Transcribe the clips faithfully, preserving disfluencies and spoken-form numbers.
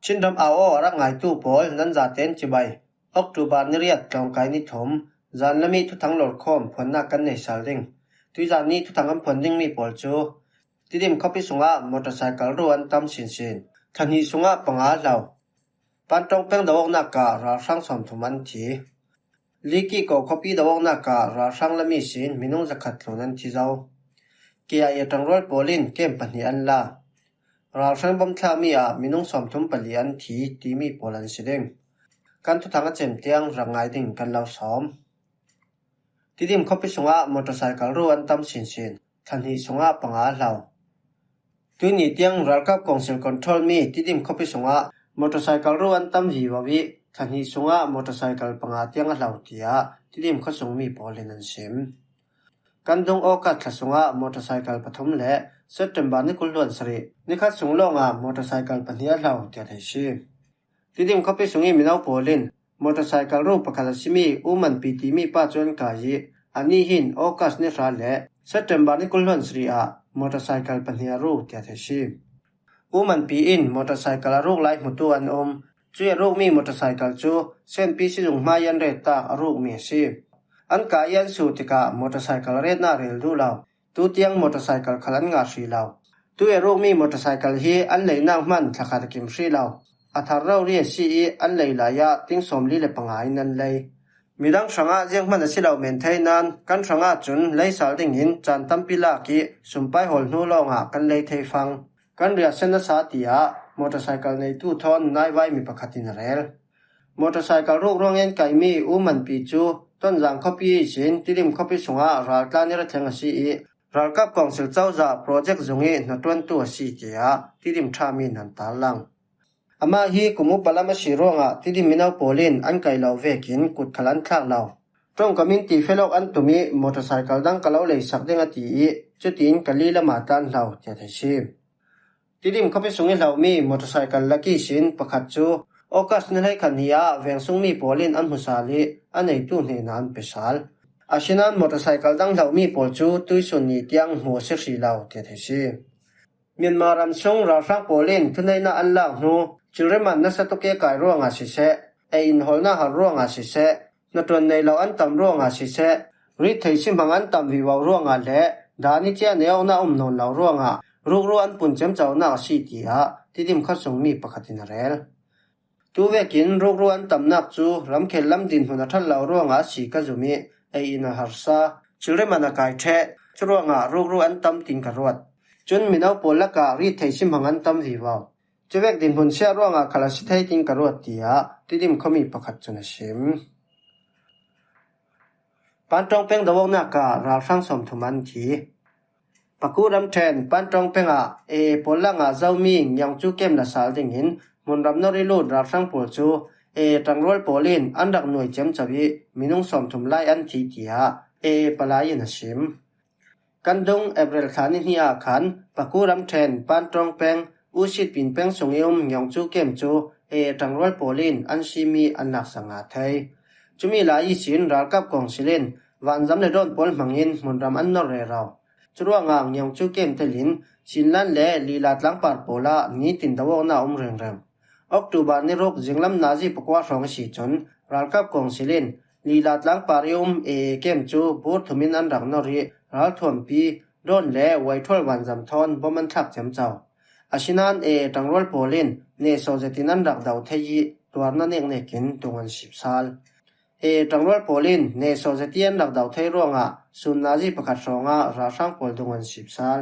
Chin ram au aw a rak ngaitu pawl nan zaten cibai. October ni riat tlawngkai ni thum, zan lami thuthang lawrkhawm phuannak kan nei sal ding. Tuizan ni thuthang an phuan dingmi pawl cu Tidim khuapi sungah motorcycle ru an tam sinsin. Thla hnih sungah panga hlo. Pantawng peng do awknak ah ralhrang sawmthum an thi. Likiko khuapi do awknak ah ralhrang lam ihsin minung zakhat tlun an thi zo. K I A ṭangrual pawl in kem pahnih an la. Ralhrang bom thlakmi ah minung sawmthum pali an thi timi pawl an si ding. Kan thuthang a cem tiang rak ngai ding kan lo sawm. Tidim khuapi sungah motorcycle ru an tam sinsin, thla hnih sungah panga a hlo. Tuini tiang ralkap kawngsil control mi Tidim khuapi sungah motorcycle ru an tam vivo ih, thla hnih sungah motorcycle panga tiang a hlo, tiah Tidim khuasungmi pawl in an sim. Kan dung August thla sungah motorcycle pathum le September ni kul hluan sarih nikhat sung lawngah motorcycle pahnih a hlo, tiah thei si. Tidim khuapi sung ih mino pawl in motorcycle ru pakhat a simi U Manpi timi pa cu an kai ih, anih hin August ni hra le September ni kul hluan sarih ah motorcycle pahnih a ru, tiah thei si. U Manpi in motorcycle a ruk lai hmutu an um. Cuih a rukmi motorcycle cu Senpi sizung hmai an ret tak a rukmi a si. An kai ih an suh tikah motorcycle retnak a rel duh lo. Tutiang motorcycle khal an ngah hrih lo. Tuih a rukmi motorcycle hi an leinak hman thlakhat a kim hrih lo. A thar rori a si ih an lei lai ah ting sawmli le panga in an lei. Midang hrangah zianghman a si lo men thei nain kan hrangah cun lei sal dingin caan tampi lak ih sumpai hawl hnu lawngah kan lei thei fang. Kan riahsia nasa, tiah motorcycle neitu thawn naivaimi pakhat in a rel. Motorcycle ruk ruangin kaimi U Manpi cu Tonzang khuapi ihsin Tidim khuapi sungah raltlan ih ra thleng a si ih, ralkap kawngsil cozah project zung ih hnaṭuantu a si, tiah Tidim ṭhami in an tarlang. Amah hi kum upa lam a si ruangah Tidim mino pawl in an kai lo vekin kut khal an thlak lo. Ṭongkam in tifel awk an tum ih motorcycle dang ka lo leisak ding a ti ih, cutiin Kalay lamah tlan hlo, tiah thei si. Tidim khuapi sung ih hlomi motorcycle lak ihsin pakhat cu August ni hleikhat ni ah veng sungmi pawl in an hmu sal ih a neitu hnenah an pe sal. Asinain motorcycle dang hlomi pawl cu tuihsun ni tiang hmu a si hrih lo, tiah thei si. Myanmar ram sung ralhrang pawl in thuneihnak an lak hnu thilri man nasa tuk ih kai ruangah siseh, ei in hawlnak har ruangah siseh, hnaṭuan nei lo an tam ruangah siseh, rit thei si hmang an tam vivo ruangah le daan ih ciah nei awknak um nawn lo ruangah rukru an pun ciamconak a si, tiah Tidim khuasungmi pakhat in a rel. Tuvekin rukru an tamnak cu ramkhel lam dinhmun a ṭhat lo ruangah a si ka zum ih ei in a harsa, thilri man a kai ṭheh, curuangah rukru an tam tiin ka ruat. Cun mino pawl lakah rit thei si hmang an tam vivo. Cuvek dinhmun siah ruangah khal a si thei tiin ka ruat, tiah Tidim khuami pakhat cun a sim. Pantawng peng do awknak ah ralhrang sawmthum an thi. Paku ramṭhen Pantawng peng ah A A pawl lakah zomi Ngyongcu kem la sal dingin hmunram nor ih lut ralhrang pawl cu A A ṭangrual pawl in an rak nuai ciamco ih minung sawmthum lai an thi, tiah A A palai in a sim. Kan dung April thla ni hnih ah khan Paku ramṭhen Pantawng peng Usit Pin peng sung ih um Ngyongcu kem cu A A ṭangrual pawl in an sim ih an laksak ngah thei. Cumi lai ihsin ralkap kawngsil in vanzam le dawn pawl hmangin hmunram an nor rero. Curuangah Ngyongcu kem telin Chinland le Lila tlangpar pawl ah nitin do awknak a um rengreng. October ni ruk zinglam nazi pakua hrawng a si cun ralkap kawngsil in Lila tlangpar ih um A A kem cu bur thum in an rak nor ih ralthuampi, dawn le waithual vanzam thawn bom an thlak ciamco. Asinain A A ṭangrual pawl in nehsawh zetin an rak do thei ih tuarna neknek in dung an sip sal. A A ṭangrual pawl in nehsawh zet ih an rak do thei ruangah sun nazi pakhat hrawngah ralhrang pawl dung an sip sal.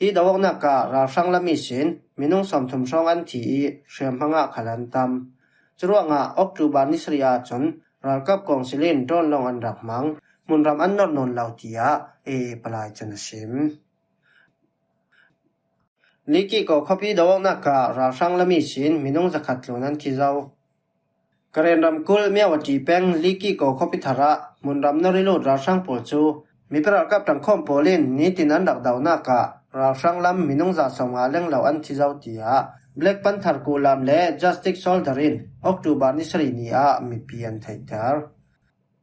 Hi do awknak ah ralhrang lam ihsin minung sawmthum hrawng an thi ih hriamhmang ah khal an tam. Curuangah October ni sarih ahcun ralkap kawngsil in dawn lawng an rak hmang, hmunram an nor nawn lo, tiah A A palai cun a sim. Likiko khuapi do awknak ah ralhrang lam ihsin minung zakhat tlun an thi zo. Karen ramkulh Myawaddy peng Likiko khuapi thar ah hmunram nor ih lut ralhrang pawl cu mipi ralkap ṭangkhawm pawl in nitin an rak donak ah ralhrang lam minung za sawmnga lenglo an thi zo, tiah Black Panther kuhlam le Justice Soldier in October ni sarih ni ah mipi an theihter.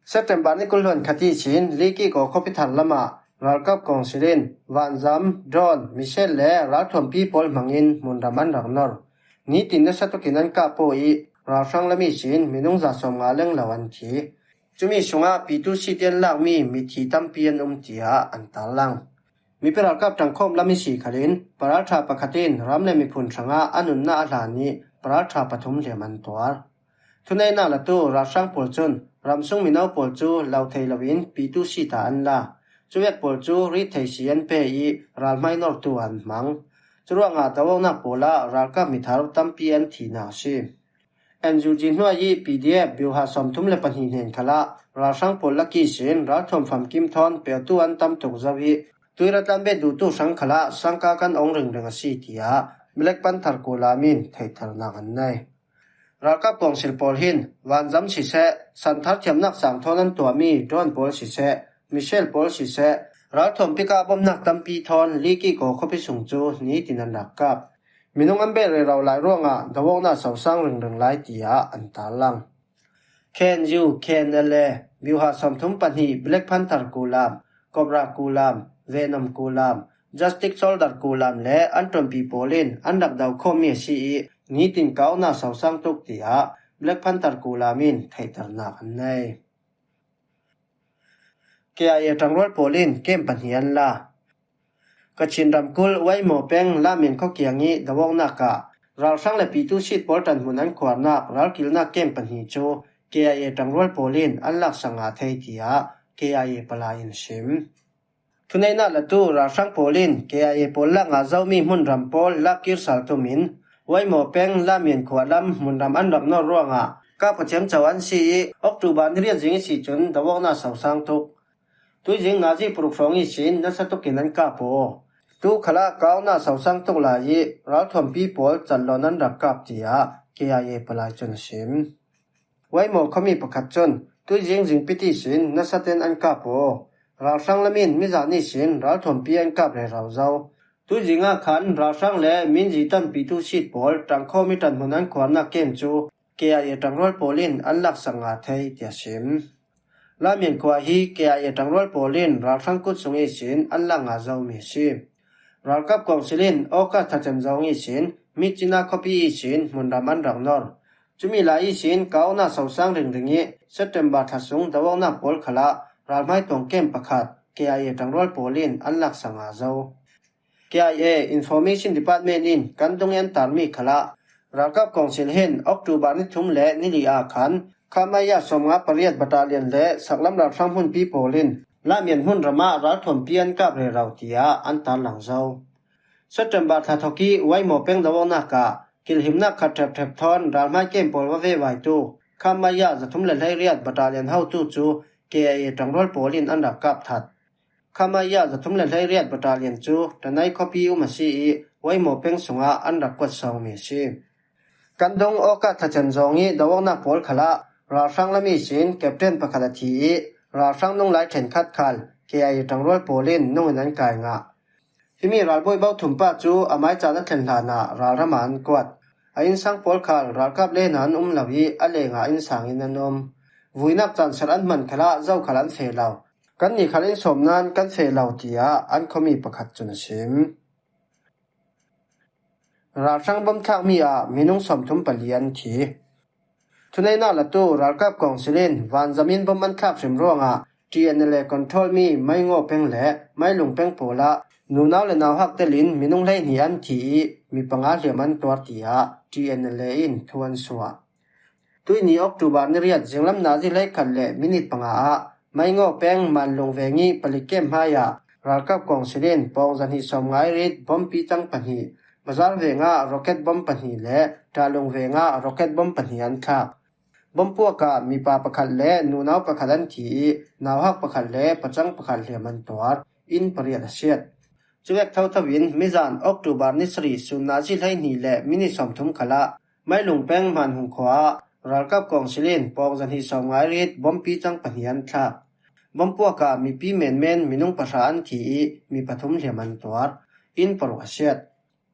September ni kul hluan khat ihsin Likiko khuapi thar lamah ralkap kawngsil in vanzam, drone, missile le ralthuampi pawl hmangin hmunram an rak nor. Nitin nasa takin an kap pawh ih, ralhrang lam ihsin minung za sawmnga leng lo an thi. Cumi sungah P two C te an lakmi mithi tampi an um, tiah an tarlang. Mipi ralkap ṭangkhawm lam ihsi khalin, paralṭha pakhat in ram le miphun hrangah a nunna a hlan ih paralṭha pathum hliam an tuar. Thuneihnak latu ralhrang pawl cun ramsung mino pawl cu lo thei loin P two C ta an la. Cuvek pawl cu rit thei si an pe ih ralhmai nortu an hmang. Curuangah do-awknak pawlah ralkap mithar tampi an thihnak a si. N U G hnuai ih P D F biuha sawmthum le pahnih hnen khalah ralhrang pawl lak ihsin ralthuam famkim thawn peutu an tam tuk zo ih tuiratlam bet duhtu hrang khalah sangka kan ong ringring a si, tiah Black Panther Kulam in theihternak an nei. Ralkap kawngsil pawl hin vanzam siseh, santhar thiamnak sang thawn an tuahmi drone pawl siseh, missile pawl siseh, ralthuam pickup bomnak tampi thawn Likikaw khuapi sung cu nitin an rak kap. Minung an belh rero lai ruangah do-awknak sosang ringring lai, tiah an tarlang. K N U, K N L A, biuha sawmthum pahnih, Black Panther Kulam, Cobra Kulam, Venom Kulam, Justice Soldier Kulam le an ṭuanpi pawl in an rak do khawmmi a si ih nitin ka-awknak sosang tuk, tiah Black Panther Kulam in theihternak an nei. K I A ṭangrual pawl in kem pahnih an la. Kachin ramkulh Waimo peng Lamyan khua kiang ih do-awknak ah ralhrang le P two C pawl ṭanhmun an khuarnak ralkilnak kem pahnih cu K I A ṭangrual pawl in an laksak ngah thei, tiah K I A palai in a sim. Thuneihnak latu ralhrang pawl in K I A pawl lak ngah zomi hmunram pawl lak kir sal tumin Waimo peng Lamyan khua lam hmunram an rak nor ruangah kap a thiam co an si ih October ni riat zing ihsi cun do-awknak sosang tuk. Tuizing nazi paruk hrawng ihsin nasa tukin an kap aw. Tu khalah ka-awknak sosang tuk lai ih ralthuampi pawl canlawn an rak kap, tiah K I A palai cun a sim. Waimo khuami pakhat cun tuizing zingpit ihsin nasa ten an kap aw. Ralhrang lam in mizan ihsin ralthuampi an kap rero zo. Tuizing ah khan ralhrang le minzi tan P two C pawl ṭangkhawm ih ṭanhmun an khuarnak kem cu K I A ṭangrual pawl in an laksak ngah thei, tiah sim. Lamyan khua hi K I A ṭangrual pawl in ralhrang kut sung ihsin an lak ngah zomi a si. Ralkap kawngsil in August thacem zawng ihsin Myitkyina khuapi ihsin hmunram an rak nor. Cumi lai ihsin ka-awknak sosang ringring ih September thla sung do-awknak pawl khalah ralhmai tuang kem pakhat K I A ṭangrual pawl in an laksak ngah zo. K I A Information Department in kan dung ih an tarmi khalah ralkap kawngsil hin October ni thum le ni li ah khan Khamaya sawmnga pariat battalion le saklam ralhrang hmunpi pawl in Lamyan hmunram ah ralthuampi an kap rero, tiah an tarlang zo. September thla thawk ih Waimo peng do-awknak ah kilhimnak khat ṭhepṭhep thawn ralhmai kem pawl va vevaitu Khamaya zathum le hleiriat battalion hotu cu K I A ṭangrual pawl in an rak kap that. Khamaya zathum le hleiriat battalion cu Tanai khuapi um a si ih Waimo peng sungah an rak kuat sawngmi a si. Kan dung August thacem zawng ih do-awknak pawl khalah ralhrang lam ihsin captain pakhat a thi ih ralhrang nung lai ṭhenkhat khal K I A ṭangrual pawl in nung in an kai ngah. Himi ralbawi bo thum pa cu a mai caan a thlen hlanah ralram ah an kuat. A innsang pawl khal ralkap len ah an um lo ih a lengah innsang in an um. Vuinak caan serh an hman khalah zokhal an feh lo. Kannih khal in sawm nain kan feh lo, tiah an khuami pakhat cun a sim. Ralhrang bom thlakmi ah minung sawmthum pali an thi. Thuneihnak latu ralkap kawngsil in vanzam in bom an thlak hrim ruangah T N L A control mi Maingaw peng le Mailung peng pawl ah nunau le nauhak telin minung hleihnih an thi ih mi panga hliam an tuar, tiah T N L A in thu an suah. Tuihni October ni riat zinglam nazi hleikhat le minit panga ah Maingaw peng Manlung veng ih palik kem hmaiah ralkap kawngsil in pawng zahnih sawmnga ih rit bompi cang pahnih, Bazar vengah rocket bom pahnih le Ṭalung vengah rocket bom pahnih an thlak. Bom puakah mipa pakhat le nunau pakhat an thi ih nauhak pakhat le pacang pakhat hliam an tuar, inn pariat a siat. Cuvek thotho in mizan October ni sarih sun nazi hleihnih le minit sawmthum khalah Mailung peng Hmanhung khua ah ralkap kawngsil in pawng zahnih sawmnga ih rit bompi cang pahnih an thlak. Bom puakah mipi menmen minung pahra an thi ih mi pathum hliam an tuar, inn paruk a siat.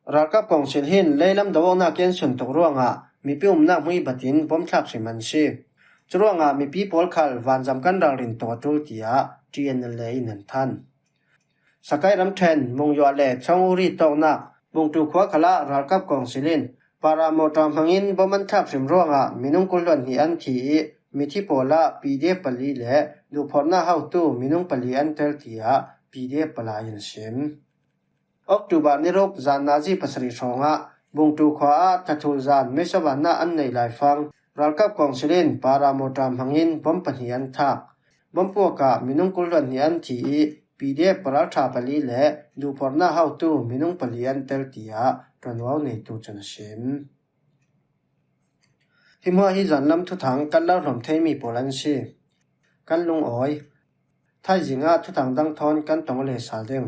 Ralkap kawngsil hin leilam do-awknak ih an suntuk ruangah mipi umnak hmuibat in bom thlak hrim an si. Curuangah mipi pawl khal vanzam kan ralrin tuk a ṭul, tiah T N L A in an than. Sakai ramṭhen Mungyua le Chawnguri tawknak Bungtu khua khalah ralkap kawngsil in Paramotor hmangin bom an thlak hrim ruangah minung kul hluan hnih an thi ih, mithi pawlah P D F pali le duhphorhna hotu minung pali an tel, tiah P D F palai in a sim. October ni ruk zan nazi pasarih hrawngah Bungtu khua ah thathul zan meisa vanna an neih laifang ralkap kawngsil in paramotor hmangin bom pahnih an thlak. Bom puakah minung kul hluan hnih an thi ih, P D F paralṭha pali le duhphorhna hotu minung pali an tel, tiah ṭuanvo neitu cun a sim. Hi hmuah hi zanlam thuthang kan lo hlawm theimi pawl an si. Kan lungawi. Thaizing ah thuthang dang thawn kan tong le sal ding.